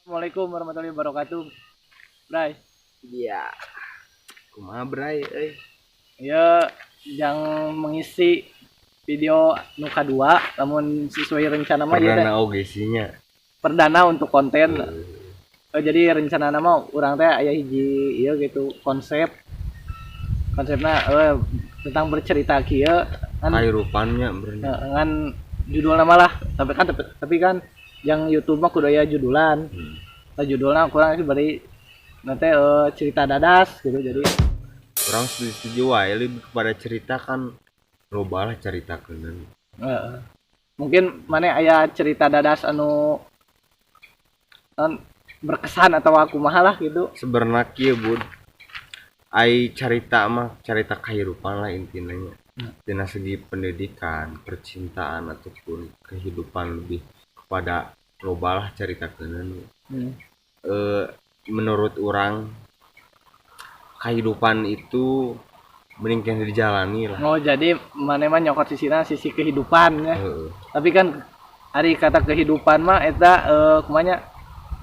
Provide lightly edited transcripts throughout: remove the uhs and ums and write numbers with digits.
Assalamualaikum warahmatullahi wabarakatuh. Bray. Iya. Kumaha, Bray euy? Ya, yang mengisi video nu kadua, namun sesuai rencana mah ieu teh Perdana oge sih nya. Perdana untuk konten. Oh, jadi rencana mah urang teh aya hiji ieu gitu konsep. Konsepna tentang bercerita kieu kan. Kahirupannya bener. Ngan judul nama lah, tapi kan yang YouTube mah kudu aya judulan. Nah, judulnya kurang sih bari nanti cerita dadas gitu, jadi Urang setuju, setuju wae, lebih kepada cerita kan loba lah cerita keuneun. Mungkin mana aya cerita dadas anu an, berkesan atau aku lah gitu. Sebenarnya kieu, Bud. Ai carita mah carita kehidupan lah intinya nya. Dina segi pendidikan, percintaan, ataupun kehidupan, lebih kepada loba lah carita keuneun. Menurut urang kehidupan itu mending keneh dijalani lah. Oh, jadi mana mah nyokot sisina sisi kehidupan ya. Heeh. Tapi kan ari kata kehidupan mah eta kumaha nya,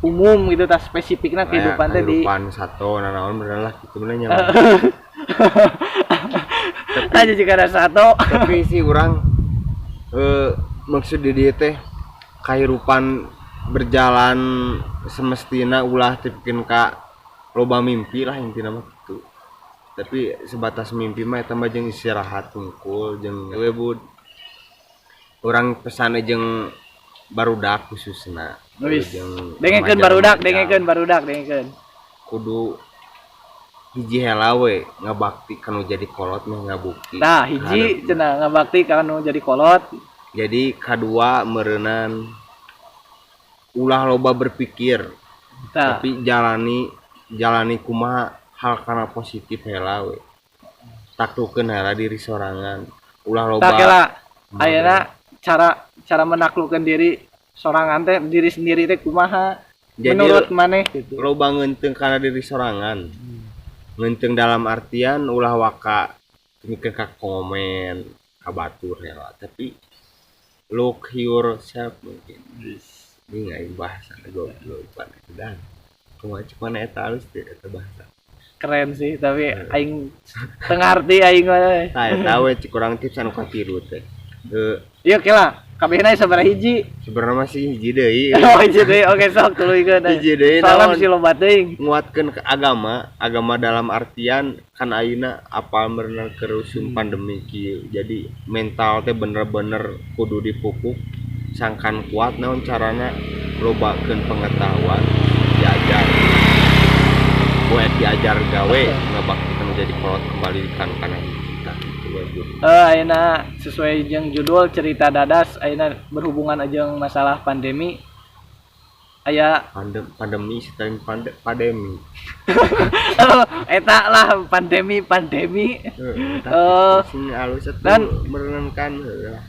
umum gitu, tas spesifiknya kehidupan teh di kehidupan satu nanaon bener lah gitu bener nya. Aja jika ada satu. Tapi sih urang maksud di dieu teh kehidupan berjalan semestina, ulah tepikeun ka loba mimpi lah, intina mah gitu. Tapi sebatas mimpi mah eta mah jeung istirahat tungkul jeung we, Bud. Urang pesan jeung barudak khususna. Wis. Jeung Dengekeun remaja-remaja. Barudak, dengekeun barudak, dengekeun. Kudu hiji heula we, ngabakti kanu jadi kolot mah ngabukti. Nah, hiji cenah ngabakti kanu jadi kolot. Jadi kadua meureunan ulah loba berpikir. Tah. Tapi jalani jalani kumaha hal kana positif heula we, taklukeun heula diri sorangan, ulah loba. Tah, kela ayeuna cara cara menaklukkan diri sorangan teh, diri sendiri teh kumaha? Jadi, menurut maneh gitu. Loba ngeunteung kana diri sorangan, ngeunteung dalam artian ulah waka mikir ka komen ka batur heula, tapi look yourself mungkin ini nggak bahasa goblok pan dan kumaha cek mana eta halus teh eta bahasa. Keren sih, tapi aing teu ngarti aing mah. Tah, eta we cek urang tips anu katilu teh. Iya, kela kabehna sabaraha hiji? Sebenarnya masih hiji deui. Oh, hiji deui. Oke, sok tuluykeun. Hiji deui. Soalnya naon? bisi loba teuing. Nguatkeun ke agama, agama dalam artian kan ayeuna apal merenang kerusum pandemi kieu, jadi mental teh bener-bener kudu dipupuk sangkan kuat. Naon carana? Lobakeun pengetahuan, diajar poe diajar gawe ngabakti menjadi kolot kembali kan kana kita gitu we, Bud. Ayeuna sesuai jeung judul cerita dadas, ayeuna berhubungan jeung masalah pandemi aya. Pandemi selain pandemi. Eta lah pandemi pandemi. Heeh, sing alus atuh merenangkan heuh.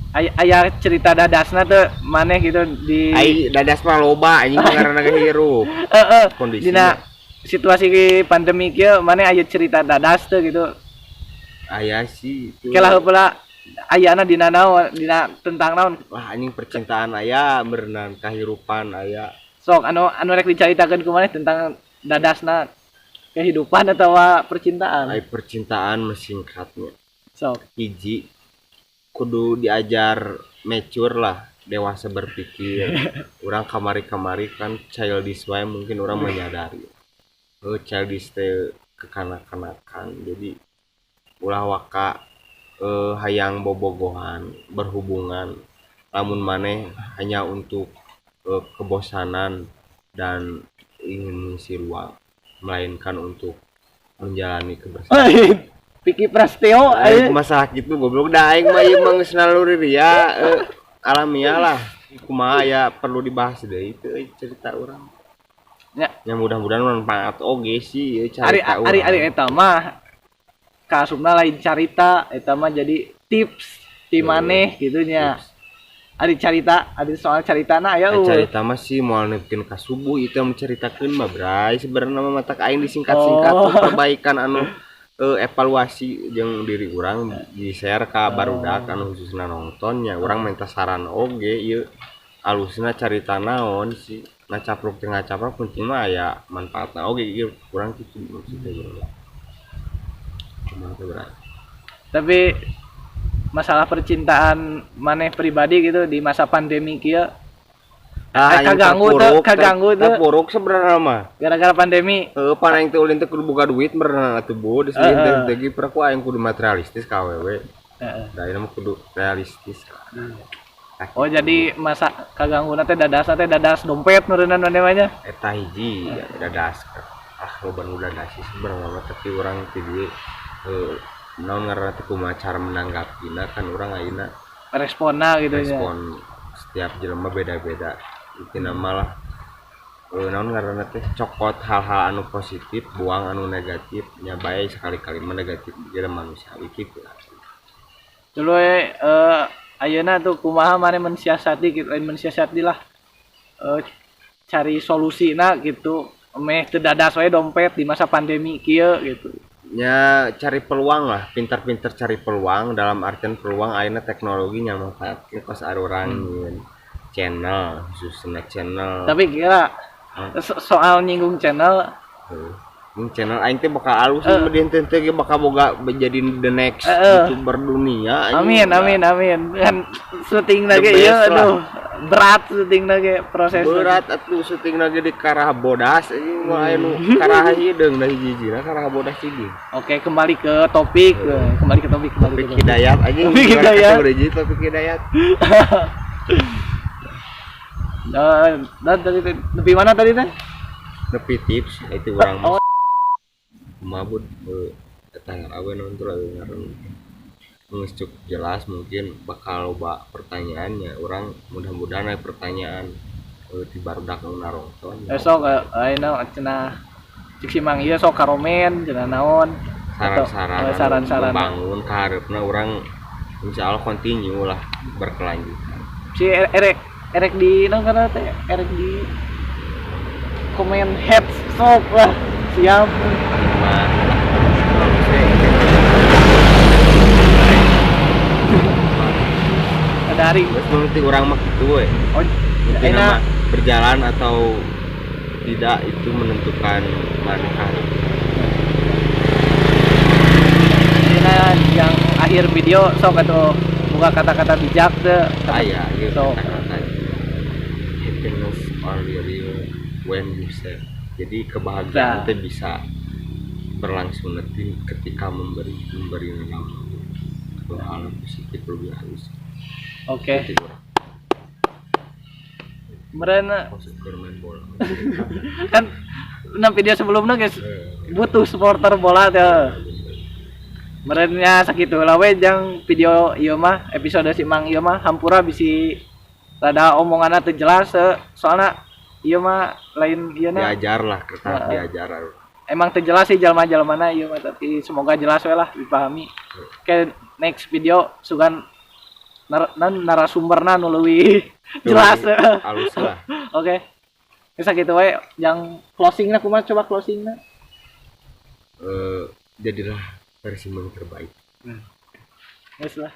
Aya, aya cerita dadasna tuh maneh gitu di Ai dadas mah loba anjing, ngaranna ge hirup. Heeh. Kondisinya. Dina situasi pandemi kieu maneh aya cerita dadas tuh gitu? Aya sih itu. Kela heula ayana dina naon, dina tentang naon? Wah anjing, percintaan aya berenang, kehidupan aya. Sok anu anu rek dicaritakeun ku maneh tentang dadasna kehidupan atau percintaan? Ai percintaan mah singkatnya. Sok. Hiji, kudu diajar mature lah, dewasa berpikir. Urang kamari-kamari kan childish wae, mungkin urang menyadari. Oh, childish teh kekanak-kanakan. Jadi ulah waka hayang bobogohan berhubungan lamun maneh hanya untuk kebosanan dan ingin mengisi ruang, melainkan untuk menjalani kebersamaan. Vicky Prasetyo. Aing ayo. masalah gitu goblok dah, aing mah ieu mah geus naluri ria alamiah lah. Kumaha ya, perlu dibahas deui itu cerita urang. Ya. Ya, mudah-mudahan manfaat oge sih ieu Ari carita ari ari urang. Eta mah kaasupna lain carita, eta mah jadi tips ti maneh gitu nya. Tips. Ari carita, ari soal caritana aya Ai eueuh. Carita mah sih moal nepikeun ka subuh itu yang menceritakeun mah, Bray. Sebenarnya mah matak aing disingkat-singkat. Oh. Perbaikan anu evaluasi jeung diri urang di share ka barudak anu khususna nontonnya. Urang minta saran oge ieu. Alusna carita naon sih, ngacapruk teh ngacapruk, penting mah aya manfaatna oge ieu kurang kitu maksudnya bro. Kumaha teh, Bray? Tapi masalah percintaan maneh pribadi gitu di masa pandemi kieu, Ah, yang kaganggu teu, terpuruk, kaganggu teu. Terpuruk sebenarnya mah. Gara-gara pandemi. Heeh, pan aing teh ulin teh kudu boga duit meureunan atuh bu, di sini teh teh ge ku aing kudu materialistis ka awewe. Da ayeuna mah kudu realistis. Nah, Oh, jadi masa kaganggu teh dadas teh dadas dompet meureunan maneh mah nya. Eta hiji dadas, ah, loba nu dadas sih sebenarnya mah, tapi urang ti dieu naon ngaranna teh, kumaha cara menanggapina kan urang ayeuna. Responna gitu nya. Respon setiap jelema beda-beda, intina mah lah naon ngaranna teh, cokot hal-hal anu positif, buang anu negatif nya, bae sekali-kali mah negatif kira manusiawi gitu. Dulu ayeuna tuh kumaha maneh mensiasati gitu, lain mensiasati lah. Cari solusina gitu meh teu dadas we dompet di masa pandemi kieu gitu. Nya cari peluang lah, pintar-pintar cari peluang, dalam artian peluang ayeuna teknologinya manfaatkeun kos arurang nyieun channel, khususnya channel. Tapi kira soal nyinggung channel. Heuh. Ini channel aing teh bakal alus uh. Teh teh ge bakal boga menjadi the next YouTuber dunia anjing. Amin, amin, amin. Kan syuting The lagi best ya, lah. Aduh, berat syuting lagi proses. Berat atuh syuting lagi di karah bodas anjing mah, aya nu karah hideung da hiji-hijina karah bodas hiji. Oke, kembali ke topik, kembali ke topik, kembali Topik ke topik. Hidayat anjing. Topik Hidayat. Kategori hiji topik Hidayat. Dan tadi lebih mana tadi teh? Nepi tips itu urang Oh. mah kumaha bud, eta awe naon tuh lagi ngaran geus cukup jelas, mungkin bakal loba pertanyaannya, urang mudah-mudahan aya pertanyaan di barudak nu narongton. Besok ayeuna cenah cik si Mang ieu sok karomen cenah naon? Atau, Saran-saran saran-saran. Membangun kaharepna urang insya Allah continue lah, berkelanjutan. Si erek erek di naon karena teh erek di komen head sok lah, siap. Mah lah kalau saya Ada hari. Geus penting urang mah kitu we. Oh, intinya enak. Mah berjalan atau tidak itu menentukan mana kaharep. Ini yang akhir video sok atau buka kata-kata bijak deh. Aya ieu Sok. Kata-kata happiness only real when you share, jadi kebahagiaan Nah. teh bisa berlangsung nanti ketika memberi, memberi nama atau hal positif lebih halus. Oke. Itu urang. Meren Maksud keur main bola. Kan nah video sebelumnya guys butuh supporter bola teh. Merennya sakitu lah we jang video ieu mah, episode si Mang ieu mah, hampura bisi rada omonganna teu jelas soalna ieu mah lain ieu na. Diajar lah ke tahap diajar. Emang teu jelas sih jalma-jalmana ieu mah, tapi semoga jelas we lah dipahami. Oke, next video sugan narasumberna nu leuwih jelas. Halus lah. Oke. Bisa gitu we yang closingna kumaha, coba closingna. Jadilah versi yang terbaik. Geus lah.